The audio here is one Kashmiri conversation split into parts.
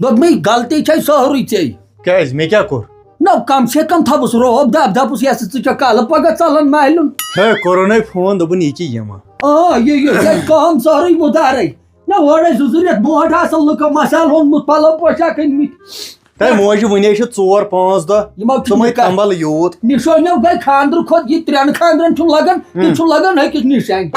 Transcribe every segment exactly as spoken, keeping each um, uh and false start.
دوٚپمَے، غلطی چھے سٲرٕے ژےٚ۔ کیٛازِ؟ مےٚ کیٛاہ کوٚر؟ نہ، کم سے کم تھاوُس رۄب دب، دپُس، یَس ژٕ چھَکھ کالہٕ پگاہ ژلان مالُن۔ ہے، کوٚرُن ہے فون، دوٚپُن، یہِ کہِ یِمہٕ۔ آ، یہِ، یہِ، یہِ کٲم سٲرٕے مُدارَے۔ نہ، اورَے زٕ زٕ رٮ۪تھ برونٛٹھ آسان لُکو مسالہٕ اوٚنمُت، پلو پوشاک أنۍمٕتۍ۔ تۄہہِ موجہِ وٕنے چھِ ژور پانٛژھ دۄہ۔ یِمو چھُ ژٕ مَے نِکاح۔ تمبل یوٗت۔ نِشٲنیو گٔے خانٛدرٕ کھۄتہٕ، یہِ ترٛٮ۪ن خانٛدرن چھُنہٕ لگان، تِم ہُم۔ چھُ لگان أکِس نِشانہِ۔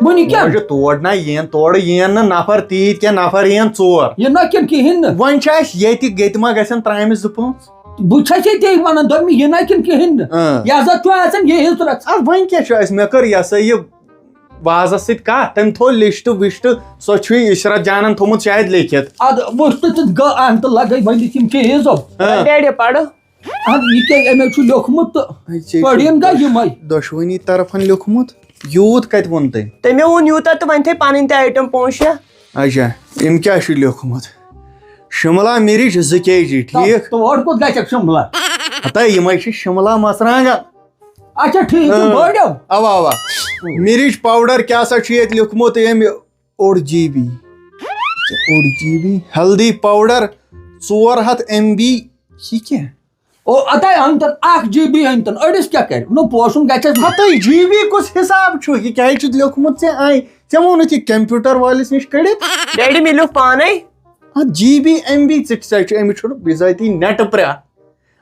وۄنۍ یہِ کیٛاہ؟ موجہِ تور نہ یِن، تورٕ یِن نہٕ نفر تیٖتۍ کینٛہہ، نفر یِن ژور۔ یہِ نہ کِنہٕ کِہیٖنۍ نہٕ۔ وۄنۍ چھِ اَسہِ ییٚتہِ، ییٚتہِ ما گژھن ترامہِ زٕ پانٛژھ؟ بہٕ چھَسے ژےٚ وَنان، دوٚپمَے، یہِ نہ کِنہٕ کِہیٖنۍ نہٕ۔ اۭں۔ یہِ ہسا چھُ آسان یہِ حِسرت۔ اَدٕ وۄنۍ کیٛاہ چھُ اَسہِ؟ مےٚ کٔر یہِ ہسا یہِ وازس سۭتۍ کتھ، تٔمۍ تھوٚو لسٹ وسٹ، سۄ چھُے عشرت جانن تھوٚمُت شاید لیکھِتھ۔ ادٕ وٕچھ تہٕ ژٕ گٔ-، اہن تہٕ لگے وۄنۍ یِم کیس ہو۔ ہاں۔ ڈیڈی پرٕ۔ اہن یہِ کیٛاہ، أمۍ چھُ لیوٚکھمُت تہٕ ہے، ژےٚ چھُ پٔرِن گا دۄش-، یِمے۔ دۄشوٕنی طرفن لیوٚکھمُت؟ یوٗت کتہِ ووٚن تٔمۍ؟ تٔمۍ ووٚن یوٗتاہ تہٕ وۄنۍ تھٲے پنٕنۍ تہِ آیٹم پانٛژھ شےٚ۔ اچھا، أمۍ کیٛاہ چھُ لیوٚکھمُت؟ شملہ مرچ زٕ کے جی، ٹھیٖک؟ تور کوٚت گژھکھ شملہ؟ ہتا یِمے چھِ شملہ مرژٕوانٛگن۔ اچھا، ٹھیٖک چھُ، اۭں۔ بٲڑِو۔ اوا، اوا۔ مرچ پاوڈر کیٛاہ سا چھُ ییٚتہِ لیوٚکھمُت أمۍ؟ اوٚڑ جی بی۔ اوٚڑ جی بی۔ ہلدی پاوڈر ژور ہتھ ایم بی۔ یہِ کیٛاہ؟ او، اتے أنۍتن اکھ جی بی أنۍتن، أڑِس کیٛاہ کرِ؟ نو، پوشُن گژھٮ۪س نہٕ۔ ہتٕے جی بی کُس حساب چھُ؟ یہِ کیٛازِ چھُتھ لیوٚکھمُت ژےٚ؟ آے، ژےٚ ووٚنُتھ یہِ کمپیوٹر وٲلِس نِش کٔڑِتھ؟ ڈیڈی، مےٚ لیوٚکھ پانے۔ اتھ جی بی، ایم بی ژٕ کیٛاہ چھُ؟ أمِس چھُنہٕ بِذٲتی نیٹ پرٛا۔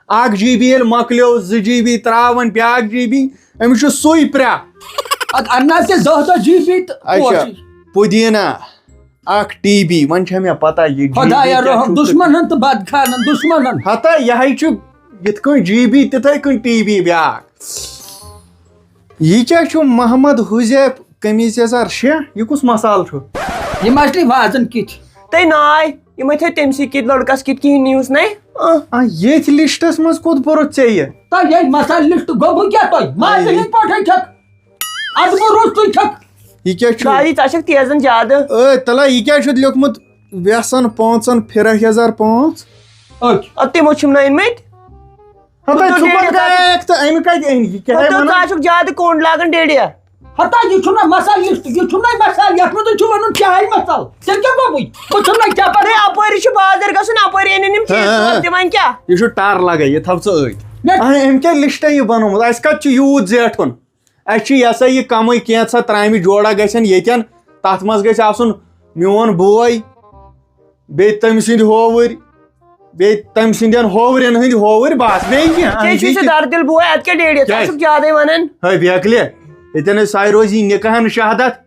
اکھ جی بی ییٚلہِ مۄکلیو، زٕ جی بی ترٛاوان بیٛاکھ جی بی، أمِس چھُ سُے پرٛا۔ ادٕ اَنناو تہِ دَہ دَہ جی بی تہٕ اچھا، پوشی۔ پُدیٖنہ، اکھ ٹی بی، وۄنۍ چھےٚ مےٚ پتہ یہِ جی بی خۄدایا کیٛاہ رحم، چھُ تہٕ دُشمنن تہٕ بدخانن، دُشمنن۔ ہتا یہِ ہے چھُ یِتھ کٔنۍ جی بی تِتھَے کٔنۍ ٹی بی بیٛاکھ۔ یہِ کیٛاہ چھُ محمد حذیف قمیٖض یزار شےٚ؟ یہِ کُس مسالہٕ چھُ؟ یِم اصلی وازن کِتھۍ۔ تہٕ ناے، یِمے تھٲے تٔمۍ سٕے کِتھۍ لٔڑکس کِتھۍ، کِہِنۍ نیوٗس نے۔ آ۔ آ، ییٚتھۍ لسٹس منٛز کوٚت پوٚرُتھ ژےٚ یہِ؟ تہٕ ییٚلہِ مسالہٕ لسٹ گوٚو، بہٕ کیٛاہ تۄہہِ؟ مازٕ اے۔ ہِنٛدۍ پٲٹھۍ چھکھ۔ ادٕ بہٕ روٗز تُہۍ چھکھ۔ یہِ کیٛاہ چھُ؟ دادی، ژٕ چھکھ تیزن زیادٕ۔ اے، تلا، یہِ کیٛاہ چھُتھ لیوٚکھمُت؟ ویسن پانٛژن پھرہ یزار پانٛژھ۔ أکۍ۔ ادٕ تِمو چھِم نہٕ أنۍ مٕتۍ۔ ہتا، تُہۍ ژٕ ڈیڈی کوٚت ژٕ گٔیکھ تہٕ أمۍ کتہِ أنۍ یہِ؟ کیٛاہ ہے تُہۍ ونان؟ ژٕ آسُکھ زیادٕ کوٚنٛڈ لاگان ڈیڈیا۔ ہتا، یہِ چھُنہ مسالہٕ لسٹ، یہِ چھُنہ مسالہٕ، یتھ منٛز تُہۍ چھِو ونان چاے مسالہٕ۔ تیٚلہِ کیٛاہ گوٚو وۄنۍ؟ بہٕ چھُس نہ کیٛاہ پتہ۔ ہے، اپٲری چھُ بازر گژھُن، اپٲری أنِن یِم چیٖز ہاں، ہاں۔ سورُے، تہِ وۄنۍ کیٛاہ؟ یہِ چھُ ٹر لگان، یہِ تھاو ژٕ أتھۍ۔ مےٚ اہے، أمۍ کیٛاہ لسٹہ یہِ بنومُت؟ اَسہِ کتہِ چھُ یوٗت زیٹھُن؟ اَسہِ چھُ یہِ ہسا یہِ کمٕے، کینٛژھا ترامہِ جوڑا گژھن ییٚتٮ۪ن، تتھ منٛز گژھِ آسُن میون بوے، بیٚیہِ تٔمۍ سٕنٛدۍ ہووٕرۍ، بیٚیہِ تٔمۍ سٕنٛدٮ۪ن ہوورٮ۪ن ہٕنٛدۍ ہووٕرۍ، بس، بیٚیہِ کینٛہہ؟ ژےٚ چھُے سُہ دردِل بوے، اتھ کیٛاہ ڈیڈی؟ ژٕ کیٛازِ؟ آسُکھ زیادَے ونان۔ ہے، بیکلہِ، ییٚتٮ۪ن أسۍ سارِ روزِ یہِ نِکاحن شہادت،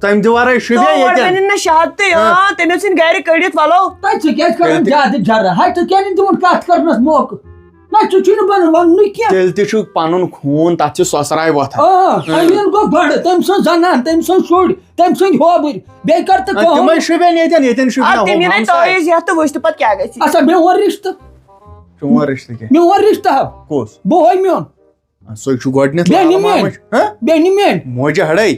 تَمہِ تہِ ورٲے شوٗبیا تور ییٚتٮ۪ن؟ بنن نہٕ شہادتٕے، ہاں۔ آ، تٔمۍ اوس ژھٕنۍ گرِ کٔڑِتھ، وَلو۔ تۄہہِ ژٕ کیٛازِ کران تیٚلہِ تہِ زیادٕ جرٕ؟ ہے، ژٕ کیٛازِ نہٕ دِوان کَتھ کرنَس موقعہٕ؟ نہ، ژٕ چھُے نہٕ بَنان وَننُے کینٛہہ۔ تیٚلہِ تہِ چھُ پَنُن خوٗن، تَتھ چھِ سۄسراے وۄتھان۔ آ، ہاں۔ أمیٖن گوٚو گۄڈٕ، تٔمۍ سٕنٛز زنان، تٔمۍ سٕنٛز شُرۍ، تٔمۍ سٕنٛدۍ ہوبٕرۍ، بیٚیہِ کر تہٕ آ، کٲم۔ تِمَے شوٗبن ییٚتٮ۪ن، ییٚتٮ۪ن شوٗبہِ آ، نہ تِم ہُم یِن اَتہِ ہمساے۔ تۄہہِ یَتھ تہٕ وٕچھ تہٕ پَتہٕ کیٛاہ گژھِ؟ اچھا، میون رِشتہٕ۔ چون رِشتہٕ کیٛاہ؟ میون رِشتہٕ ہا۔ کُس؟ بہٕ ہاے میون۔ سُے چھُ گۄڈٕنیتھ بیٚنہِ لال میٲنۍ۔ محمد۔ ہہ؟ بیٚنہِ میٲنۍ۔ موجہِ ہڑے۔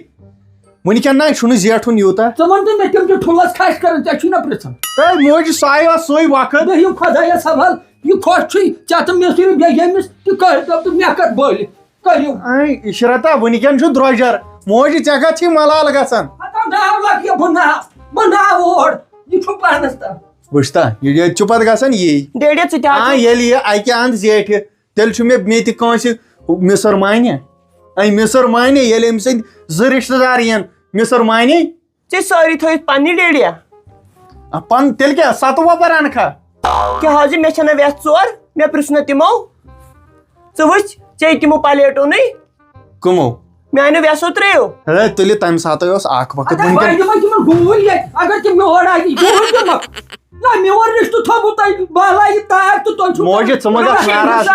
وٕنہِ کیٛاہ نہ، یہِ چھُنہٕ زیٹھُن یوٗتاہ۔ ژٕ وَن تہٕ مےٚ، تِم چھِ ٹھُلَس کھَش کران، ژےٚ چھُے نہ پرٛژھان۔ ہے، موجہِ سُہ آیو سُے وقت۔ بِہِو خۄدایَس حوال، یہِ خۄش چھُے، ژےٚ تہٕ مےٚ سۭتۍ بیٚیہِ ییٚمِس تہِ کٔرۍ تو تہٕ مےٚ کَتھ بٔلۍ کٔرِو۔ اے عشرتا، وٕنہِ کیٛاہ چھُ درٛۄجر؟ موجہِ، ژےٚ کَتھ چھِ ملال گژھان؟ ہتا ناو لَگ یہِ، بہٕ ناو، بہٕ ناو اور، یہِ چھُ پانَس تام۔ وٕچھ تا، یہِ، ییٚتہِ چھُ پَتہٕ گژھان یی۔ ڈیڈی، ژٕ تہِ آ، آ، ژٕ۔ ییٚلہِ یہِ اَکہِ اَنٛد زیٹھِ، تیٚلہِ چھُ مےٚ، مےٚ تہِ کٲنٛسہِ مِصر مانہِ۔ اَے مِصر مانہِ، ییٚلہِ أمۍ سٕنٛدۍ زٕ رِشتہٕ دار یِن مِصر مانہِ۔ ژےٚ سٲری تھٲوِتھ پننہِ ڈیڈیا؟ آ، پن-، تیٚلہِ کیٛاہ، ستووُہ پَر اَنکھا؟ کیٛاہ حظ، مےٚ چھَنہ وٮ۪س ژور، مےٚ پرٛژھ نہٕ تِمو۔ ژٕ وٕچھ، ژےٚ تِمو پلیٹو نٕے۔ کٕمو؟ میٛانیو وٮ۪سو ترٛیٚیو۔ ہے، تُلہِ تَمہِ ساتَے اوس اَکھ وقت، اَدٕ وٕنکٮ۪ن وۄنۍ دِمَکھ یِمَن گوٗلۍ ییٚتہِ، اگر تِم یور آیہِ، گوٗلۍ دِمَکھ۔ نہ، میون رِشتہٕ تھوٚومُت تۄہہِ بالایہِ تار تہٕ تۄہہِ چھُو موجہِ، ژٕ مہ گژھ ناراض۔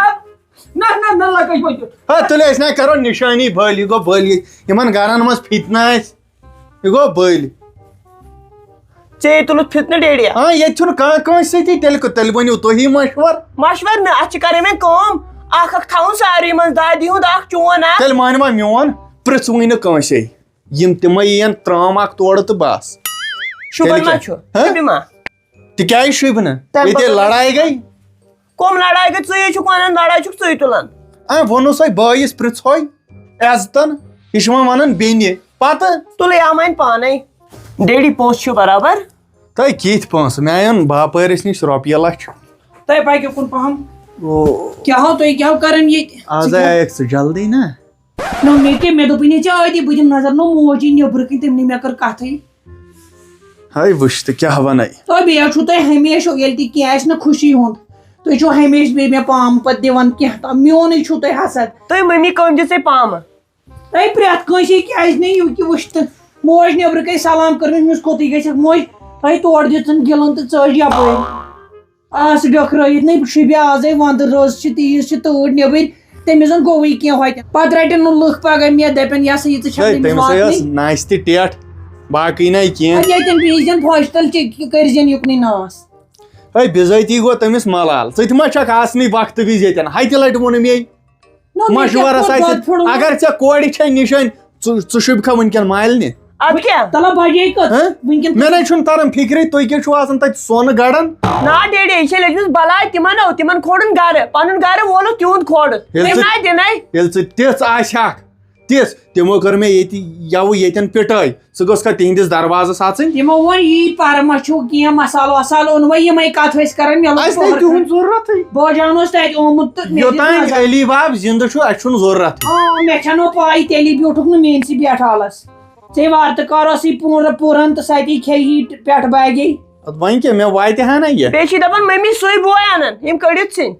نہ، نہ، نہ لگے وۄنۍ۔ ہے، تُلہِ أسۍ نہ کرو نِشٲنی بٔلۍ، یہِ گوٚو بٔلۍ۔ یِمن گرن منٛز فتنہٕ آسہِ، یہِ گوٚو بٔلۍ۔ ژےٚ تُلُتھ فتنہٕ ڈیڈیا؟ آ، ییٚتہِ چھُنہٕ کانٛہہ کٲنٛسہِ سۭتی، تیٚلہِ کہٕ-، تیٚلہِ ؤنِو تُہی مشور۔ مشور نہٕ، اتھ چھِ کرٕنۍ وۄنۍ کٲم، اکھ اکھ تھاوُن ساروٕے منٛز، دادی ہُنٛد اکھ، چون اکھ۔ تیٚلہِ مانہِ وۄنۍ میون، پرٛژھوٕے نہٕ کٲنٛسے۔ یِم تِمے یِن ترٛام اکھ تورٕ تہٕ بس۔ شُبہن تیٚلہِ ما کیٛاہ؟ چھُ؟ ہہ؟ شُبہِ ما؟ تہِ کیٛازِ شوٗبہِ نہٕ؟ تَمہِ ییٚتہِ پَتہٕ لڑایہِ گٔے۔ کۄم لڑایہِ گٔے؟ ژٕے چھُکھ وَنان لڑایہِ چھُکھ ژٕے تُلان۔ اَ، ووٚنُس ہے بٲیِس پرٛژھوے عزتن، یہِ چھُ وۄنۍ وَنان بیٚنہِ۔ پَتہٕ؟ تُلٕے آو وۄنۍ پانَے۔ ڈیڈی پوٚز چھُ برابر۔ تۄہہِ کِتھۍ پونٛسہٕ؟ مےٚ اَن باپٲرِس نِش رۄپیہِ لَچھ۔ تۄہہِ پَکہِ اُکُن پَہَم۔ او۔ کیٛاہ ہو تُہۍ، کیٛاہ ہو کَران ییٚتہِ؟ آز ژٕ کیٛاہ؟ آیَکھ ژٕ جلدی نا؟ نہ، مےٚ کیٛاہ، مےٚ دوٚپُے نہ ژےٚ عٲدی، بہٕ دِمہٕ نظر، نہ موج یی نیٚبرٕ کِنۍ، تٔمۍ نی مےٚ کٔر کَتھٕے۔ ہے وٕچھ تہٕ کیٛاہ وَنَے۔ تہٕ بیٚیہِ چھُو تۄہہِ ہمیشہِ، ییٚلہِ تہِ کینٛہہ آسہِ نہ خوشی ہُنٛد، تُہۍ چھِو ہمیشہِ بیٚیہِ مےٚ پامہٕ پَتہٕ دِوان کینٛہہ تام، میونٕے چھُو تۄہہِ حسد۔ تۄہہِ مٔمی کٲم دِژے پامہٕ؟ تۄہہِ پرٛٮ۪تھ کٲنٛسہِ کیٛازِ نہٕ یہِ کہِ وٕچھ تہٕ موج نیٚبرٕ کَنۍ سلام کٔرمٕژ، أمِس کوٚتٕے گژھٮ۪کھ موج، تۄہہِ تورٕ دِژٕن گِلَن تہٕ ژٔج یَپٲرۍ۔ آس ڈۄکھرٲیِتھ نَے شِبہِ آزَے وَندٕ رٲژ چھِ، تیٖژ چھِ تۭر نیٚبٕرۍ، تٔمِس زَن گوٚوٕے کینٛہہ ہوتہِ۔ پَتہٕ رَٹن نہٕ لُکھ پَگاہ مےٚ، دَپن، "یہِ ہسا یہِ ژٕ چھَکھ ہے، نہٕ أمِس تٔمِس ہے ٲس واتنٕے۔" ناشتہِ ٹٮ۪ٹھ، باقٕے نَے کینٛہہ۔ اَدٕ ییٚتٮ۪ن بیٚیہِ زَن فٲصلہٕ تہِ کٔرۍ زٮ۪ن یُکنُے ناس۔ ہے، بِزٲتی گوٚو تٔمِس ملال۔ ژٕ تہِ ما چھَکھ آسنٕے وقتہٕ وِزِ ییٚتٮ۪ن؟ ہَتہِ لَٹہِ ووٚن مےٚ۔ نہ، مےٚ مشورس کیٛاہ آسہِ، کوٚر بدفُڑ ووٚن؟ اگر ژےٚ کورِ چھے نِشٲنۍ، ژٕ، ژٕ شوٗبکھا وٕنکٮ۪ن مالنہِ؟ اَدٕ کیٛاہ؟ تَلہ بجے کٔژ؟ ہہ؟ وٕنکٮ۪ن مےٚ نَے چھُنہٕ تران فِکرے، تُہۍ کیٛاہ چھِو آسان تَتہِ سۄنہٕ گڑان؟ نا ڈیڈی، یہِ چھےٚ لٔجمٕژ بلاے تِمن، نو، تِمن کھولُن گرٕ، پنُن گرٕ وولُکھ تِہُنٛد کھولُن۔ ییٚلہِ ژٕ، دِنَے، دِنَے۔ ییٚلہِ ژٕ تِژھ آسہِ ہکھ، تِژھ، تِمو کٔر مےٚ ییٚتہِ یَوٕ ییٚتٮ۪ن پِٹٲے۔ ژٕ گوٚژھ کھا تِہنٛدِس دروازس اژٕنۍ؟ تِمو ووٚن، یی پرٕ ما چھُو کینٛہہ، مسالہٕ وسالہٕ اوٚنوَے، یِمے کتھ ٲسۍ کران، مےٚ لوٚگ اَسہِ نَے پوہر تِہُنٛد کھنٛڈ۔ ضروٗرتھٕے۔ بوجان اوس تتہِ آمُت تہٕ مےٚ دیُت یوٚتام نظر۔ علی باب زِندٕ چھُ، اَسہِ چھُنہٕ ضروٗرتھٕے۔ آ، مےٚ چھَنہٕ پاے، تیٚلی بیوٗٹھُکھ نہٕ میٲنسٕے بیٹھالس۔ ژےٚ وارٕ تہٕ کارو سٕے پوٗرٕ پوٗرن تہٕ ستی کھیٚیہِ یہِ پٮ۪ٹھ باگے۔ اَدٕ وۄنۍ کیٛاہ، مےٚ واتہِ ہا نہ یہِ۔ بیٚیہِ چھِ دَپان مٔمی سُے بوے اَنان، یِم کٔڑِتھ ژھٕنۍ۔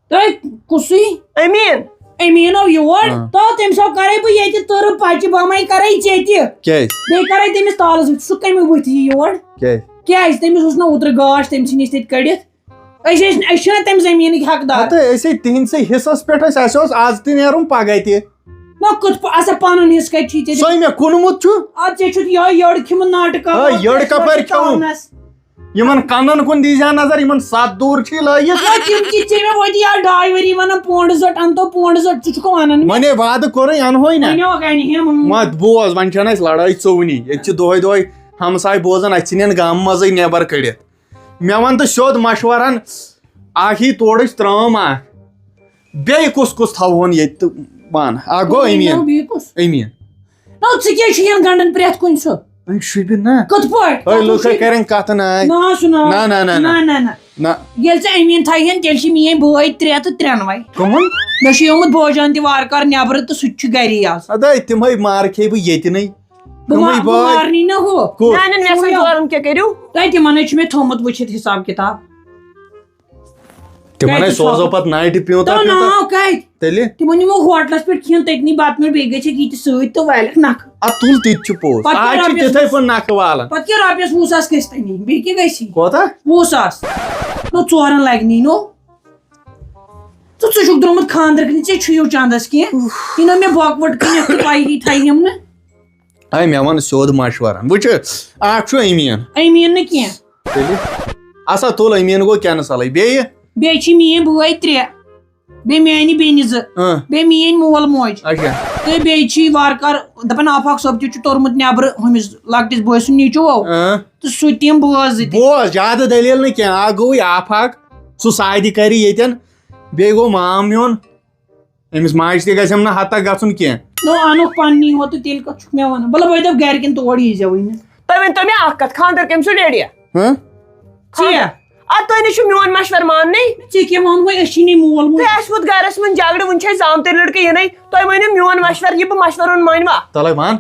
تۄہہِ کُسُے؟ أمیٖن۔ أمیٖن آو یور۔ آ۔ تو تٔمِس آو کرے بہٕ ییٚتہِ تٕرٕ پچہِ بمے کرے ژےٚ تہِ۔ کیٛازِ؟ بیٚیہِ کرے تٔمِس تالس، سُہ کمہِ بُتھِ یہِ یور؟ کیٛازِ؟ کیٛازِ؟ تٔمِس اوس نہ اوترٕ گاش تٔمۍ سٕے نِش تتہِ کٔڑِتھ۔ أسۍ ٲسۍ، أسۍ چھِنہ تٔمۍ زٔمیٖنٕکۍ حقدار۔ ہتہٕ أسے تِہنٛدسٕے حصس پٮ۪ٹھ ٲسۍ، اسہِ اوس آز تہِ نیرُن پگاہ تہِ۔ نہ کُتھ پا-، اچھا، پنُن حصہٕ کتہِ چھُے ژےٚ؟ سُے مےٚ کٕنمُت چھُ۔ ادٕ ژےٚ چھُتھ یہے یٔڑ کھیوٚمُت ناٹہٕ کباب، ہاے، یٔڑ کپٲرۍ کھیوٚمُت؟ تاونس۔ یِمن کنن کُن دیٖزِ ہا نظر، یِمن ستھ دوٗر چھِ لٲگِتھ۔ ہے، تِم تہِ ژےٚ مےٚ وٲتۍ یاد ڈاے ؤری ونان پونڈٕ زٔٹ اَنتو، پونڈٕ زٔٹ، ژٕ چھُکھ ونان مےٚ۔ ونے وعدٕ کوٚرُے، انہوے نہ۔ وۄنۍ اوکھ انہِ ہم۔ مت بوز، وۄنۍ چھنہٕ اسہِ لڑٲے ژوٚونی۔ ییٚتہِ چھِ دۄہے دۄہے ہمساے بوزان، اسہِ ژھٕنن گامہٕ منٛزٕے نٮ۪بر کٔڑِتھ۔ مےٚ ون تہٕ سیوٚد مشورن، اکھ یی تورٕچ ترٲم اکھ، بیٚیہِ کُس کُس تھاوہون ییٚتہِ تہٕ بانہٕ؟ اکھ گوٚو أمیٖن۔ بیٚیہِ کُس؟ أمیٖن۔ نو، ژٕ کیٛازِ چھُ یَن گنٛڈان پرٛٮ۪تھ کُنہِ سُہ؟ أمۍ شوٗبہِ نا۔ کِتھ پٲٹھۍ؟ ہے، لُکھ ہے کرن کتھٕ ناے۔ نہ، سُہ نہ۔ نہ، نہ، نہ، نہ۔ نہ، نہ، نہ۔ نہ۔ ییٚلہِ ژٕ أمیٖن تھایہِ ہن، تیٚلہِ چھِ میٲنۍ بٲے ترٛےٚ تہٕ ترٛٮ۪نوَے۔ کٕمن؟ مےٚ چھُ یومُت بوجان تہِ وارٕ کارٕ نٮ۪برٕ تہٕ سُہ تہِ چھُ گری آز۔ اَدٕ تِمے مارٕ کھیٚیہِ بہٕ ییٚتہِ نٕے۔ بہٕ کٕمٕے ما-، بہٕ بٲے؟ مارنٕے نہ ہُہ۔ کُس؟ نہ، نہ، مےٚ سا چھُ یورُن کیٛاہ کٔرِو؟ تۄہہِ تِمن ہے چھُ مےٚ تھوٚمُت وٕچھِتھ حساب کِتاب۔ تِمن کَتہِ ہے چھُ سوزو سوزُن؟ پتہٕ نایٹہِ پیوٗنٛتہ تو پیوٗنٛتہ۔ ناو کَتہِ؟ تیٚلہِ؟ تِمن نِمو ہوٹلس پٮ۪ٹھ کھٮ۪ن، تٔتنی بتہٕ میوٚنٛڈ، بیٚیہِ گژھِ یہِ تہِ سۭتۍ تہٕ والٮ۪کھ نکھٕ۔ اَدٕ تُل، تہِ تہِ چھُ پوٚز۔ پتہٕ آز کیٛاہ چھِ رۄپیَس تِتھَے وُہ-، پٲٹھۍ نکھٕ والان۔ پتہٕ کیٛاہ رۄپیَس وُہ ساس گژھِ تَمی؟ بیٚیہِ کیٛاہ گژھِ؟ کوتاہ؟ وُہ ساس۔ نو، ژورن لگہِ نی، نو۔ ژٕ، ژٕ چھُکھ درٛامُت خانٛدرٕ کِنۍ، ژےٚ چھُے یوٗ چندس کینٛہہ۔ یہِ نو مےٚ بۄکہٕ وۄٹہٕ کٕنٮ۪کھ تہٕ پَیی تھایہِ یِم نہٕ۔ اے، مےٚ وَن سیوٚد مشورن۔ وٕچھ، اکھ چھُ أمیٖن۔ أمیٖن نہٕ کینٛہہ۔ تیٚلہِ؟ اَسا تُل، أمیٖن گوٚو کینسلٕے۔ بیٚیہِ؟ بیٚیہِ چھِ میٛٲنۍ بٲے ترٛےٚ۔ بیٚیہِ میٛانہِ بیٚنہِ زٕ۔ اۭں۔ بیٚیہِ میٛٲنۍ مول موج۔ اچھا۔ تہٕ بیٚیہِ چھِ وارٕ کارٕ دَپان آفاق صٲب تہِ چھُ توٚرمُت نٮ۪برٕ ہُمِس لۄکٹِس بٲے سُنٛد نیٚچوٗ۔ اۭں۔ تہٕ سُہ تہِ یِم بٲژ زٕ تہِ۔ بوز، زیادٕ دٔلیٖل نہٕ کینٛہہ۔ اکھ گوٚوُے آفاق، سُہ سعدِ کرِ ییٚتٮ۪ن۔ بیٚیہِ گوٚو مام میون۔ أمِس ماجہِ تہِ گژھٮ۪م نہٕ ہتک گژھُن کینٛہہ۔ نو، انُکھ پننی یوت تہٕ تیٚلہِ کتھ چھُکھ مےٚ ونان؟ وَلہٕ بہٕ دَپہٕ گرِکٮ۪ن تور یی زیوٕے نہٕ۔ تُہۍ ؤنۍ تو مےٚ اکھ کتھ، خانٛدر کٔمۍ سُنٛد ڈیڈیا؟ ہہ؟ ژےٚ؟ ادٕ تُہۍ نہٕ چھِو میون مشورٕ ماننٕے۔ ژےٚ کیٛاہ ووٚنوے، أسۍ چھی نہٕ مول موج۔ تۄہہِ آسِوٕ گرس منٛز جھگڑٕ، وُنہِ چھِ أسۍ زامتٕرۍ لڑکہٕ یِنَے۔ تۄہہِ ؤنِو میون مشورٕ، یہِ بہٕ مشورٕ ووٚن مٲنِوا؟ تَلَے وَن۔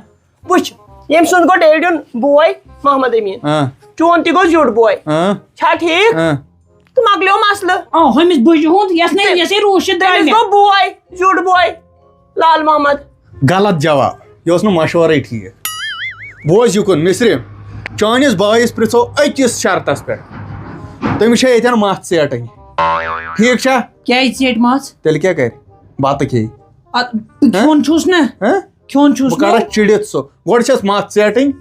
وٕچھ، ییٚمۍ سُنٛد گوٚو ڈیڈیُن بوے محمد امیٖن، ہاں۔ چون تہِ گوٚو زیُٹھ بوے۔ ہاں۔ چھا ٹھیٖک؟ ہاں۔ تہٕ مۄکلیو مسلہٕ۔ آ، ہُمِس بٕجہِ ہُنٛد، یَس نَے، تٔمِس، یَسَے روٗشِتھ درٛاے تٔمِس مےٚ۔ گوٚو بوے، زیُٹھ بوے، لال محمد۔ غلط جواب۔ یہِ اوس نہٕ مشورَے ٹھیٖک۔ بوز یُکُن، مِصرِ، چٲنِس بٲیِس پرٛژھو أکِس شرطَس پٮ۪ٹھ۔ تٔمِس چھےٚ ییٚتٮ۪ن مَژھ ژیٹٕنۍ۔ ٹھیٖک چھا؟ کیٛازِ ژیٹہِ مَژھ؟ تیٚلہِ کیٛاہ کَرِ؟ بَتہٕ کھیٚیہِ۔ اَدٕ ہہ؟ کھیوٚن چھُس نہ۔ ہہ؟ کھیوٚن چھُس بہٕ کَڑَس نہٕ۔ چِڑِتھ سُہ۔ گۄڈٕ چھَس مَژھ ژیٹٕنۍ،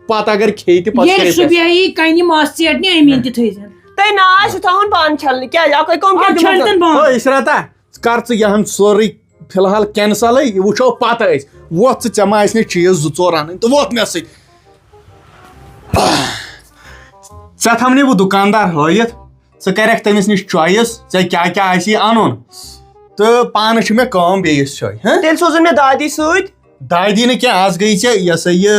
پَتہٕ اگر کھیٚیہِ تہِ، پَتہٕ ییٚلہِ کھیٚیہِ سُہ کَس؟ بیٚہہِ کَنہِ مَژھ ژیٹنہِ، أمیٖن تہِ تھٲیزٮ۪ن۔ تۄہہِ نہ آسہِ تھاوُن پانہٕ چھَلنہٕ۔ کیٛازِ؟ اَکٲے کٲم آ، کیٛازِ دِمو چھَلتن تۄہہِ؟ بانہٕ۔ او، عشرتا، کر ژٕ یہِ ہن سورُے فی الحال کینسلٕے، یہِ وٕچھو پتہٕ أسۍ۔ وۄتھ ژٕ، ژےٚ ما آسہِ نہٕ چیٖز زٕ ژور اَنٕنۍ تہٕ وۄتھ مےٚ سۭتۍ۔ ژےٚ تھاونٕے بہٕ دُکاندار ہٲیِتھ، ژٕ کرکھ تٔمِس نِش choice، ژےٚ کیٛاہ کیٛاہ آسی اَنُن۔ تہٕ پانہٕ چھِ مےٚ کٲم بیٚیِس جایہِ، ہہ؟ تیٚلہِ سوزُن مےٚ دادی سۭتۍ۔ دادی نہٕ کینٛہہ، آز گٔے ژےٚ یہِ ہسا یہِ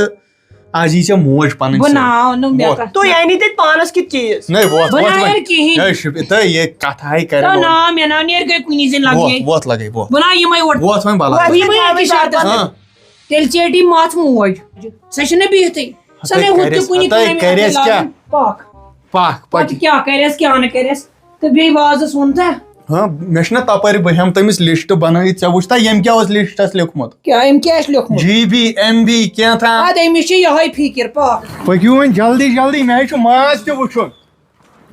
آز یی ژےٚ موج پنٕنۍ بہٕ سۭتۍ۔ ناو نہٕ مےٚ وۄتھ۔ کانٛہہ۔ تُہۍ أنِو تیٚلہِ پانس کِتھ چیٖز؟ نہ، وۄتھ، بہٕ وۄتھ ناو وۄنۍ۔ یَر کِہیٖنۍ۔ ہے، شُپ-، تہٕ یہِ کتھ ہاے کرِ تہٕ وۄنۍ۔ ناو مےٚ ناو نیرِ گٔے کُنی زٔنۍ لگہِ۔ وۄتھ، وۄتھ لگے، وۄتھ۔ بہٕ ناو یِمے اورٕ۔ وۄتھ وۄنۍ بلاے۔ بہٕ یِمے اَکی شرطس ہاں۔ پٮ۪ٹھ۔ تیٚلہِ ژیٹی مژھ موج۔ سۄ چھِنہٕ بِہتھٕے۔ سۄ ہَتَے نَے ہُتھ تہِ کریٚس، کُنہِ ہَتَے کامہِ کریٚس ہٮ۪کان کیٛاہ؟ لاگُن۔ پکھ۔ پکھ، پتہٕ پکھ۔ کیٛاہ کریٚس، کیٛاہ نہٕ کریٚس؟ تہٕ بیٚیہِ وازَس ووٚن تہ۔ ہاں، مےٚ چھُنہ تَپٲرۍ، بہٕ ہٮ۪مہٕ تٔمِس لسٹ بنٲیِتھ۔ ژےٚ وُچھ تہ ییٚمۍ کیٛاہ اوس لسٹس لیوٚکھمُت؟ کیٛاہ، أمۍ کیٛاہ آسہِ لیوٚکھمُت؟ جی بی، ایم بی، کینٛہہ تام۔ اَدٕ أمِس چھِ یِہوٚے فِکِر، پکھ۔ پٔکِو وۄنۍ جلدی جلدی، مےٚ ہے چھُ ماز تہِ وُچھُن۔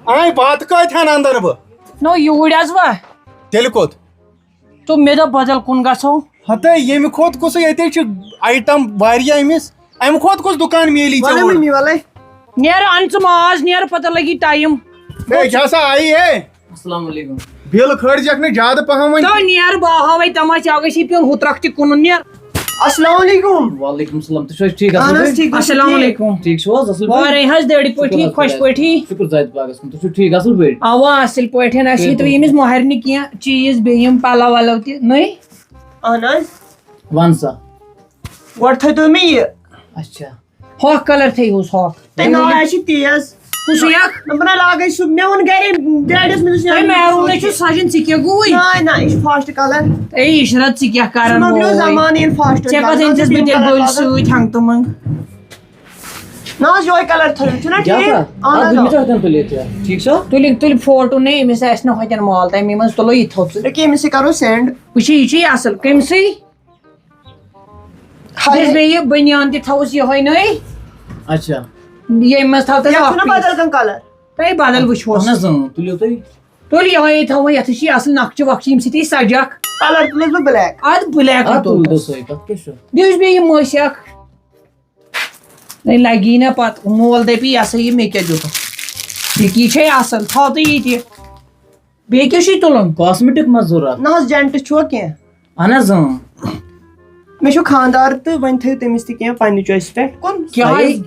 آے بتہٕ کٲتۍ ہن اندر بہٕ؟ نو، یوٗرۍ حظ وا؟ تیٚلہِ کوٚت؟ تہٕ مےٚ دوٚپ بدل کُن گژھو۔ ہتے ییٚمہِ کھۄتہٕ کُس ییٚتے چھُ آیٹم واریاہ أمِس، اَمہِ کھۄتہٕ کُس دُکان میلی ژےٚ وَلے اوٚڑ؟ مٔمی، وَلے۔ نیر اَن ژٕ ماز، نیر پتہٕ لگی ٹایم۔ ہے، کیٛاہ سا آیی ہے؟ السلام علیکم۔ بِل کھٲلۍ زیکھ نہٕ زیادٕ پہم وۄنۍ۔ تو نیر بہٕ ہاوے تماشہٕ، اَوے چھِ پیوٚن ہُتھ رکھ تہِ کُنُن نیر۔ السلام علیکم۔ وعلیکم السلام، تُہۍ چھِو حظ ٹھیٖک اہن اَصٕل حظ، پٲٹھۍ؟ ٹھیٖک، تُہۍ چھِو السلام ٹھیٖک؟ علیکم۔ ٹھیٖک چھِو حظ اَصٕل پٲٹھۍ؟ وارے حظ دٲڑی شُکُر پٲٹھی، حظ خۄش خۄدایَس پٲٹھی۔ کُن۔ شُکُر ذاتِ پاکَس کُن، تُہۍ چھِو ٹھیٖک اَصٕل پٲٹھۍ؟ اَوا اَصٕل پٲٹھۍ، اَسہِ تُہۍ ییٖتو ؤنِو۔ ییٚمِس مۄہرنہِ کینٛہہ چیٖز بیٚیہِ یِم پَلو وَلو تہِ نٔے۔ اہن حظ۔ وَن سا۔ گۄڈٕ تھٲیتو مےٚ یہِ۔ اچھا۔ ہۄکھ کلر تھٲیہوس ہۄکھ۔ تۄہہِ ناو آسہِ تیز۔ کُسُے اکھ؟ نہ، بہٕ نہ لاگے سُہ۔ مےٚ ووٚن گرے ڈیڈیس، مےٚ دوٚپُس، تۄہہِ میروٗنٕے چھُ سجان، ژٕ کیٛاہ گوٗوٕے؟ نہ، نہ، یہِ چھُ فاسٹ کلر۔ اے عشرت، ژٕ کیٛاہ کران سُہ مۄکلیو ووے؟ زمانہٕ ییٚلہِ فاسٹ ژےٚ کتھ أنۍ زِس بہٕ تیٚلہِ بٔلۍ سۭتۍ ہنٛگتہٕ منٛگ؟ نہ حظ، یِہوٚے کلر تھٲیِو، چھُنہ کیٛاہ ٹھیٖک؟ سا؟ اہن اَتھ حظ، دیُت مےٚ آ۔ تۄہہِ تَمہِ پَتہٕ ییٚتہِ۔ ٹھیٖک چھا؟ تُلِو، تُلِو فوٹو نے، أمِس آسہِ نہٕ ہوٚتٮ۪ن مال تام، یِمن تُلو یہِ تھوٚپ ژٕ۔ ییٚکیٛاہ أمِس سۭتۍ کرو سینڈ۔ وٕچھ، یہِ چھُ یہِ اصل، کٔمۍ سٕے؟ ہاے۔ بیٚیہِ یہِ بٔنیان تہِ تھاوُس یِہوٚے نٔے۔ اچھا۔ ییٚمہِ منٛز تھاو تۄہہِ یَتھ اکھ چھُنہ پیٖس۔ بدل کانٛہہ کلر؟ تۄہہِ بدل وٕچھوس۔ اہن حظ، اۭں، تُلِو تُہۍ۔ تُلۍ یِہوٚے تھاوو، یَتھ چھِ یہِ اصل نقشہٕ وقشہٕ، ییٚمہِ سۭتۍ یہِ سجہِ اکھ۔ کلر تُلس بہٕ بلیک۔ اَدٕ بلیک آ، تُل تُل۔ دوٚپُس یہِ مٔسۍ اکھ۔ ہے، لگی نہ پتہٕ، مول دپہِ، یہِ ہسا یہِ مےٚ کیٛاہ دیُتُکھ؟ یہِ کی چھے اصل، تھاو تہٕ یہِ تہِ۔ بیٚیہِ کیٛاہ چھُے تُلُن؟ کاسمیٹک ما ضروٗرت؟ نہ حظ، جنٹٕس چھُوا کینٛہہ؟ اہن حظ، اۭں۔ مےٚ چھُ خانٛدار تہٕ وۄنۍ تھٲیِو تٔمِس تہِ کینٛہہ پننہِ چویسہِ پٮ۪ٹھ۔ کُن؟ کیٛاہ حظ؟ سایز؟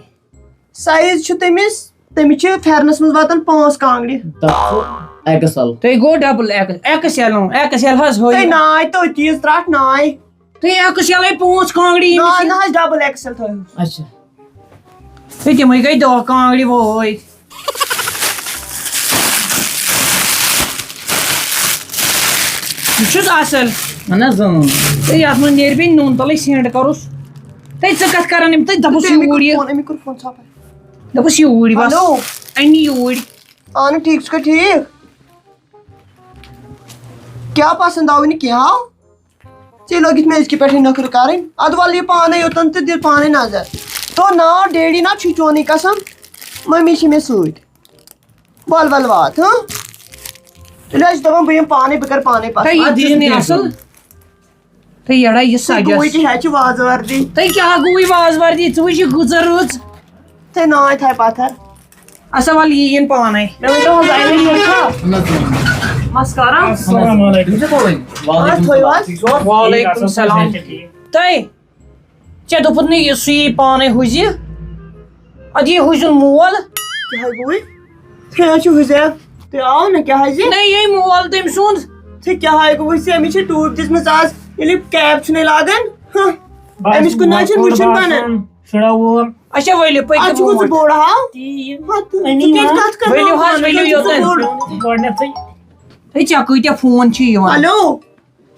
سایز چھُ تٔمِس، تٔمِس چھِ پھٮ۪رنَس منٛز واتان پانٛژھ کانٛگرِ۔ تَتھ چھُ ایکس ایل۔ تُہۍ گوٚو ڈبل ایکس، ایکس ایل، اۭں، ایکس ایل حظ ہٲیِو۔ تُہۍ ناے تٔتی ترٛٹھ ناے۔ تُہۍ ایکس ایلے پانٛژھ کانٛگرِ یِم ناے چھِ۔ نہ حظ، ڈبل ایکس ایل تھٲیِو۔ اچھا۔ ہے، تِمَے گٔے دَہ کانٛگرِ وٲے۔ یہِ چھُس اَصٕل۔ اَہَن حظ، اۭں۔ تہٕ یَتھ منٛز نیرِ بیٚیہِ نوٗن تَلٕے سینڈ کَرُس۔ تہٕ ژٕ کَتھ کَران یِم تہٕ دَپُس أمۍ کوٚر یوٗرۍ یہِ۔ فون، أمۍ کوٚر فون ژھاپَے۔ دَپُس یوٗرۍ بَس۔ ہیلو۔ اَنہِ یوٗرۍ۔ اَہَن ٹھیٖک، ژٕ چھُکھا ٹھیٖک؟ کیٛاہ پَسنٛد آوٕے نہٕ کینٛہہ، ہاو؟ ژےٚ لٲگِتھ مےٚ أزکہِ پٮ۪ٹھٕے نٔخرٕ کَرٕنۍ۔ اَدٕ وَلہٕ یہِ پانَے یوٚتَن تہٕ دِ پانَے نظر۔ تو ناو ڈیڈی نا چھُے چونُے قسم، مٔمی چھِ مےٚ سۭتۍ۔ وَلہٕ وَلہٕ وات، ہاں؟ تیٚلہِ حظ چھِ دَپان بہٕ یِمہٕ پانَے، بہٕ کَرٕ پانَے پَسنٛد۔ ہے، یہِ اَدٕ دِیِو چھُ نہٕ ٹھیٖک۔ اَصٕل۔ تہٕ یَڑا یہِ ژٕ سَجَس۔ گوٚوُے تہِ ہیٚچھ وازٕ وردی۔ تہٕ کیٛاہ گوٚوُے وازٕ وردی؟ ژٕ وٕچھ یہِ گُزر رٕژ۔ تہٕ ناے تھاے پَتھر۔ اچھا، وَلہٕ یہِ یِن پانَے۔ مےٚ ؤنۍ تو حظ، اَمہِ نِش چھا؟ اہن حظ۔ مسکارا۔ السلام علیکم۔ تِم چھِ تُلٕنۍ۔ وعلیکم آ، تھٲیِو السلام۔ حظ۔ ٹھیٖک چھُو حظ؟ وعلیکم السلام۔ ٹھیٖک۔ تۄہہِ؟ ژےٚ دوٚپُتھ نہٕ یہِ سُہ یی پانَے ہُزِ۔ اَدٕ یہِ ہُزیُن مول۔ کیٛاہ حظ گوٚوُے؟ کیٛاہ حظ چھُ ہُزیب؟ تُہۍ آو نہٕ کیٛاہ حظ یہِ؟ نہ، یہِ مول تٔمۍ سُنٛد۔ ژےٚ کیٛاہ حظ گوٚوُے؟ ژےٚ أمِس چھِ ٹوٗپۍ دِژمٕژ آز، ییٚلہِ کیپ چھُنَے لاگان۔ ہہ۔ بس أمِس کُن نہ حظ چھُنہٕ مۄکُر وٕچھُن باسان، بَنان۔ شُرا وول۔ اچھا، ؤلِو، پٔکِو اچھا، گوٚو ژٕ برونٛٹھ۔ بوڑ ہاو؟ تی یہِ۔ ہہ، تہٕ أنی ژٕ کیٛازِ نا۔ کَتھ کَران ؤلِو حظ، ژٕ ؤلِو چھُکھ یوٚتَن۔ بوڑ۔ گۄڈٕنٮ۪تھٕے۔ ہے، ژےٚ کۭتیٛاہ فون چھِ یِوان؟ ہیلو۔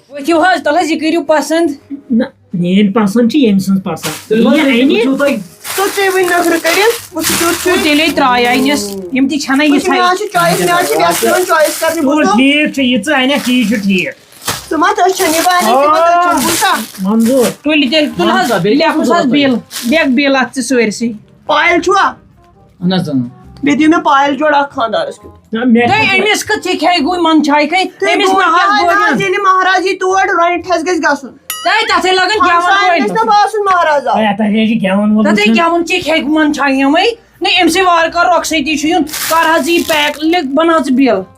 ؤتھِو حظ، تَلہٕ حظ، یہِ کٔرِو پَسنٛد۔ نہ، میٛٲنۍ پَسنٛد چھِ ییٚمۍ سٕنٛز پَسنٛد۔ تیٚلہِ ما یہِ تُہۍ اَنہِ۔ وٕچھِو تُہۍ۔ تہٕ تُہۍ وۄنۍ نٔخرٕ کٔرِتھ، وٕچھِو کیُتھ چھُ۔ تہٕ تیٚلے ترٛایہِ أنِس، یِم تہِ چھَنہ تُہۍ چھِو یِتھَے۔ مےٚ آز چھِ چویِس، مےٚ آز چھِ وٮ۪ژھ پٮ۪وان چویِس کَرنہِ، تُل، بوٗزتھو؟ ٹھیٖک چھُ، یہِ ژٕ اَنکھ، تی چھُ ٹھیٖک۔ ژٕ ما تہِ أسۍ چھَنہٕ یہِ بَنان، ژٕ ما تہِ أسۍ چھَنہٕ، بوٗزتھا؟ منظوٗر۔ تُلہِ تیٚلہِ، تُل وَن حظ، سا، بیٚیہِ کیٛاہ لیکھُس حظ ضوٚرَتھ بِل، تۄہہِ؟ لیکھ بِل اَتھ ژٕ سٲرسٕے۔ پایِل چھُوا؟ اہن حظ، اۭں۔ بیٚیہِ دِیِو مےٚ پایِل جوڑا اَکھ خانٛدارَس کیُتھ۔ نہ، مےٚ تۄہہِ کیٛاہ أمِس کِتھ چھِ کھیٚیہِ گُرۍ منٛد چھایہِ کھیٚیہِ؟ تُہۍ أمِس گوٚو نہ حظ کیٛاہ حظ، بوزان۔ ییٚلہِ مہراز یی تور، رۄنٛٹھ حظ گژھِ گژھُن۔ تۄہہِ تَتھَے لَگان گٮ۪وَن ہمسایَن وٲلۍ۔ گژھِ نہ باسُن مہراز آو۔ ہے، تۄہہِ ہے چھِ گٮ۪وَن وول تَتھَے وٕچھُن۔ گٮ۪وُن چھِ کھیٚیہِ منٛد چھایہِ یِمَے۔ نہ، أمۍ سٕے وارٕ کارٕ رۄخصتی چھُ یُن۔ کَر حظ یہِ پیک، لیکھ بَناو ژٕ بِل۔